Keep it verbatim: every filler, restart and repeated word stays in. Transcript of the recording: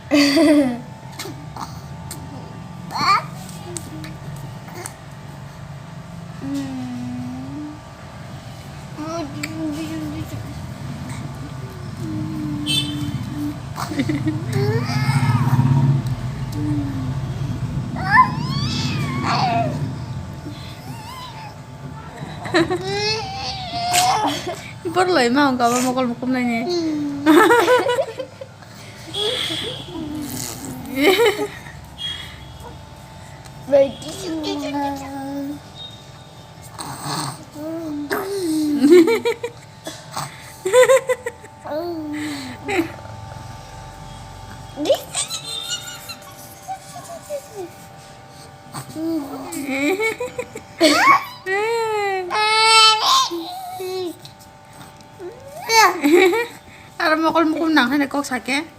Borloi ma hwnka obo mokol mukum naini. Aro mokol mukum nang hwnwi kok sake.